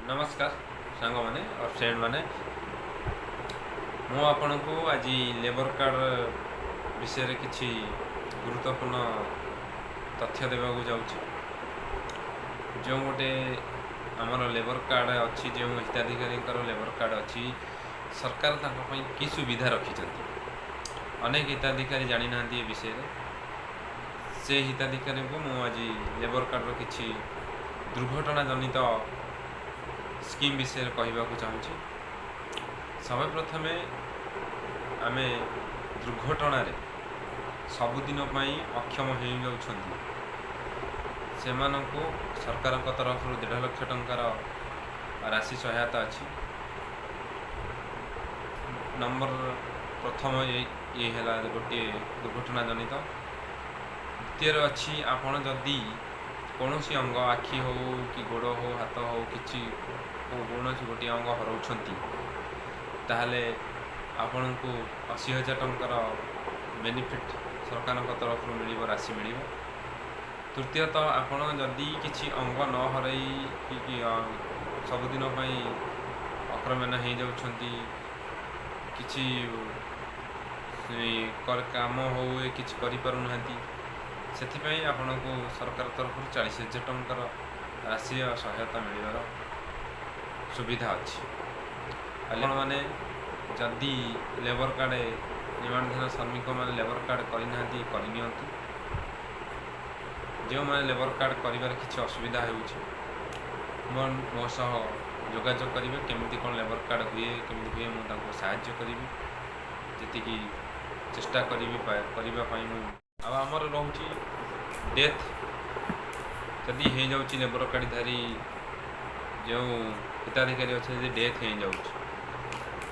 ନମସ୍କାର ସାଙ୍ଗମାନେ ଆଉ ଫ୍ରେଣ୍ଡମାନେ। ମୁଁ ଆପଣଙ୍କୁ ଆଜି ଲେବର କାର୍ଡ଼ ବିଷୟରେ କିଛି ଗୁରୁତ୍ୱପୂର୍ଣ୍ଣ ତଥ୍ୟ ଦେବାକୁ ଯାଉଛି। ଯେଉଁ ଗୋଟେ ଆମର ଲେବର କାର୍ଡ଼ ଅଛି, ଯେଉଁ ହିତାଧିକାରୀଙ୍କର ଲେବର କାର୍ଡ଼ ଅଛି, ସରକାର ତାଙ୍କ ପାଇଁ କି ସୁବିଧା ରଖିଛନ୍ତି। ଅନେକ ହିତାଧିକାରୀ ଜାଣିନାହାନ୍ତି ଏ ବିଷୟରେ। ସେ ହିତାଧିକାରୀଙ୍କୁ ମୁଁ ଆଜି ଲେବର କାର୍ଡ଼ର କିଛି ଦୁର୍ଘଟଣା ଜନିତ ସ୍କିମ୍ ବିଷୟରେ କହିବାକୁ ଚାହୁଁଛି। ସର୍ବପ୍ରଥମେ ଆମେ ଦୁର୍ଘଟଣାରେ ସବୁଦିନ ପାଇଁ ଅକ୍ଷମ ହୋଇଯାଉଛନ୍ତି, ସେମାନଙ୍କୁ ସରକାରଙ୍କ ତରଫରୁ 1.5 ଲକ୍ଷ ଟଙ୍କାର ରାଶି ସହାୟତା ଅଛି। ନମ୍ବର ପ୍ରଥମ ଇଏ ହେଲା ଗୋଟିଏ ଦୁର୍ଘଟଣା ଜନିତ। ଦ୍ୱିତୀୟରେ ଅଛି, ଆପଣ ଯଦି କୌଣସି ଅଙ୍ଗ, ଆଖି ହେଉ କି ଗୋଡ଼ ହେଉ, ହାତ ହେଉ, କିଛି କୌଣସି ଗୋଟିଏ ଅଙ୍ଗ ହରାଉଛନ୍ତି, ତାହେଲେ ଆପଣଙ୍କୁ 80,000 ଟଙ୍କାର ବେନିଫିଟ୍ ସରକାରଙ୍କ ତରଫରୁ ମିଳିବ, ରାଶି ମିଳିବ। ତୃତୀୟତଃ, ଆପଣ ଯଦି କିଛି ଅଙ୍ଗ ନ ହରାଇ ସବୁଦିନ ପାଇଁ ଅକର୍ମଣ୍ୟ ହେଇଯାଉଛନ୍ତି, କିଛି କାମ ହଉ କିଛି କରିପାରୁନାହାନ୍ତି, ସେଥିପାଇଁ ଆପଣଙ୍କୁ ସରକାର ତରଫରୁ 40,000 ଟଙ୍କାର ରାଶି ସହାୟତା ମିଳିବାର ସୁବିଧା ଅଛି। ଆପଣମାନେ ଯଦି ଲେବର କାର୍ଡ଼, ନିର୍ମାଣାଧୀନ ଶ୍ରମିକମାନେ ଲେବର କାର୍ଡ଼ କରିନାହାନ୍ତି, କରିନିଅନ୍ତୁ। ଯେଉଁମାନେ ଲେବର କାର୍ଡ଼ କରିବାରେ କିଛି ଅସୁବିଧା ହେଉଛି, ମୋ ସହ ଯୋଗାଯୋଗ କରିବେ। କେମିତି କ'ଣ ଲେବର କାର୍ଡ଼ ହୁଏ, କେମିତି ହୁଏ, ମୁଁ ତାଙ୍କୁ ସାହାଯ୍ୟ କରିବି। ଯେତିକି ଚେଷ୍ଟା କରିବି କରିବା ପାଇଁ ମୁଁ। ଆଉ ଆମର ରହୁଛି ଡେଥ୍ ଯଦି ହେଇଯାଉଛି, ଲେବର କାର୍ଡ଼ଧାରୀ ଯେଉଁ ହିତାଧିକାରୀ ଅଛନ୍ତି, ଯଦି ଡେଥ୍ ହେଇଯାଉଛି,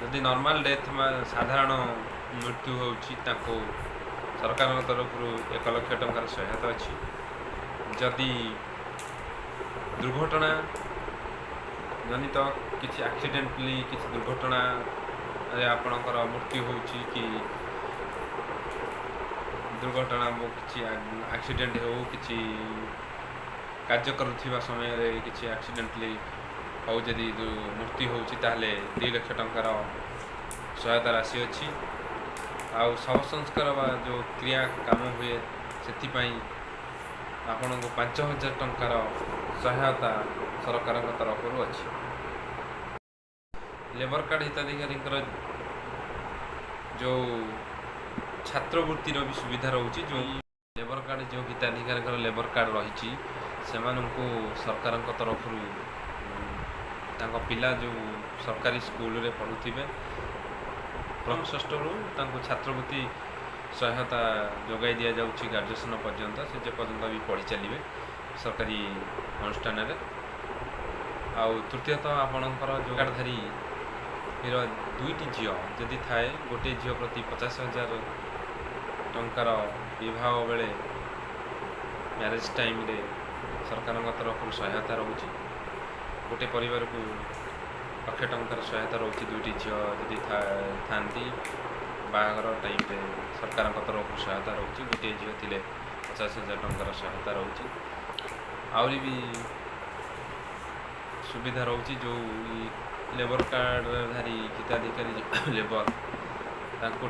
ଯଦି ନର୍ମାଲ୍ ଡେଥ୍ ବା ସାଧାରଣ ମୃତ୍ୟୁ ହେଉଛି, ତାଙ୍କୁ ସରକାରଙ୍କ ତରଫରୁ 1 ଲକ୍ଷ ଟଙ୍କାର ସହାୟତା ଅଛି। ଯଦି ଦୁର୍ଘଟଣା ଜନିତ କିଛି ଆକ୍ସିଡେଣ୍ଟଲି କିଛି ଦୁର୍ଘଟଣାରେ ଆପଣଙ୍କର ମୃତ୍ୟୁ ହେଉଛି କି ଦୁର୍ଘଟଣା, କିଛି ଆକ୍ସିଡେଣ୍ଟ ହେଉ, କିଛି କାର୍ଯ୍ୟ କରୁଥିବା ସମୟରେ କିଛି ଆକ୍ସିଡେଣ୍ଟଲି ହଉ, ଯଦି ମୃତ୍ୟୁ ହେଉଛି, ତାହେଲେ 2 ଲକ୍ଷ ଟଙ୍କାର ସହାୟତା ରାଶି ଅଛି। ଆଉ ଶବ ସଂସ୍କାର ବା ଯେଉଁ କ୍ରିୟା କାମ ହୁଏ, ସେଥିପାଇଁ ଆପଣଙ୍କୁ 5,000 ଟଙ୍କାର ସହାୟତା ସରକାରଙ୍କ ତରଫରୁ ଅଛି। ଲେବର କାର୍ଡ଼ ହିତାଧିକାରୀଙ୍କର ଯେଉଁ ଛାତ୍ରବୃତ୍ତିର ବି ସୁବିଧା ରହୁଛି, ଯେଉଁ ଲେବର କାର୍ଡ଼, ଯେଉଁ ହିତାଧିକାରୀଙ୍କର ଲେବର କାର୍ଡ଼ ରହିଛି, ସେମାନଙ୍କୁ ସରକାରଙ୍କ ତରଫରୁ ତାଙ୍କ ପିଲା ଯେଉଁ ସରକାରୀ ସ୍କୁଲରେ ପଢ଼ୁଥିବେ, ପ୍ରଥମ ଷଷ୍ଠରୁ ତାଙ୍କୁ ଛାତ୍ରବୃତ୍ତି ସହାୟତା ଯୋଗାଇ ଦିଆଯାଉଛି ଗ୍ରାଜୁଏସନ୍ ପର୍ଯ୍ୟନ୍ତ, ସେ ଯେ ପର୍ଯ୍ୟନ୍ତ ବି ପଢ଼ି ଚାଲିବେ ସରକାରୀ ଅନୁଷ୍ଠାନରେ। ଆଉ ତୃତୀୟତଃ, ଆପଣଙ୍କର ଯେଉଁ କାର୍ଡ଼ଧାରୀର ଦୁଇଟି ଝିଅ ଯଦି ଥାଏ, ଗୋଟିଏ ଝିଅ ପ୍ରତି 50,000 ଟଙ୍କାର ବିବାହ ବେଳେ, ମ୍ୟାରେଜ୍ ଟାଇମ୍ରେ ସରକାରଙ୍କ ତରଫରୁ ସହାୟତା ରହୁଛି। ଗୋଟେ ପରିବାରକୁ ଲକ୍ଷେ ଟଙ୍କାର ସହାୟତା ରହୁଛି। ଦୁଇଟି ଝିଅ ଯଦି ଥାଆନ୍ତି, ବାହାଘର ଟାଇମ୍ରେ ସରକାରଙ୍କ ତରଫରୁ ସହାୟତା ରହୁଛି। ଗୋଟିଏ ଝିଅ ଥିଲେ 50,000 ଟଙ୍କାର ସହାୟତା ରହୁଛି। ଆହୁରି ବି ସୁବିଧା ରହୁଛି। ଯେଉଁ ଲେବର କାର୍ଡ଼ଧାରୀ ହିତାଧିକାରୀ ଲେବର, ତାଙ୍କୁ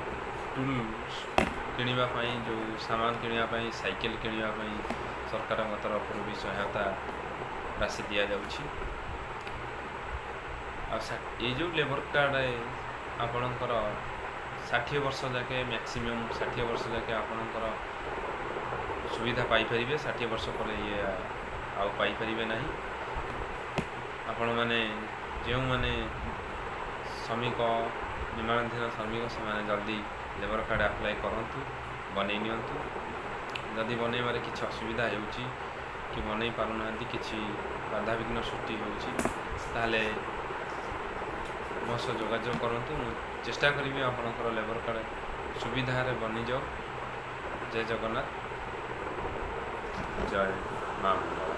ଟୁଲ୍ସ କିଣିବା ପାଇଁ, ଯେଉଁ ସାମାନ କିଣିବା ପାଇଁ, ସାଇକେଲ କିଣିବା ପାଇଁ ସରକାରଙ୍କ ତରଫରୁ ବି ସହାୟତା ରାଶି ଦିଆଯାଉଛି। ଆଉ ଏଇ ଯେଉଁ ଲେବର କାର୍ଡ଼ ଆପଣଙ୍କର 60 ବର୍ଷ ଯାକେ, ମ୍ୟାକ୍ସିମମ୍ 60 ବର୍ଷ ଯାକେ ଆପଣଙ୍କର ସୁବିଧା ପାଇପାରିବେ। 60 ବର୍ଷ ପରେ ଇଏ ଆଉ ପାଇପାରିବେ ନାହିଁ। ଆପଣମାନେ ଯେଉଁମାନେ ଶ୍ରମିକ, ନିର୍ମାଣାଧୀନ ଶ୍ରମିକ, ସେମାନେ ଜଲ୍ଦି ଲେବର କାର୍ଡ଼ ଆପ୍ଲାଏ କରନ୍ତୁ, ବନେଇ ନିଅନ୍ତୁ। ଯଦି ବନେଇବାରେ କିଛି ଅସୁବିଧା ହେଉଛି କି ବନେଇ ପାରୁନାହାନ୍ତି, କିଛି ବାଧାବିଘ୍ନ ସୃଷ୍ଟି ହେଉଛି, ତାହେଲେ ମୋ ସହ ଯୋଗାଯୋଗ କରନ୍ତୁ। ମୁଁ ଚେଷ୍ଟା କରିବି ଆପଣଙ୍କର ଲେବର କାର୍ଡ଼ ସୁବିଧାରେ ବନିଯାଉ। ଜୟ ଜଗନ୍ନାଥ, ଜୟ ମା ମଙ୍ଗଳା।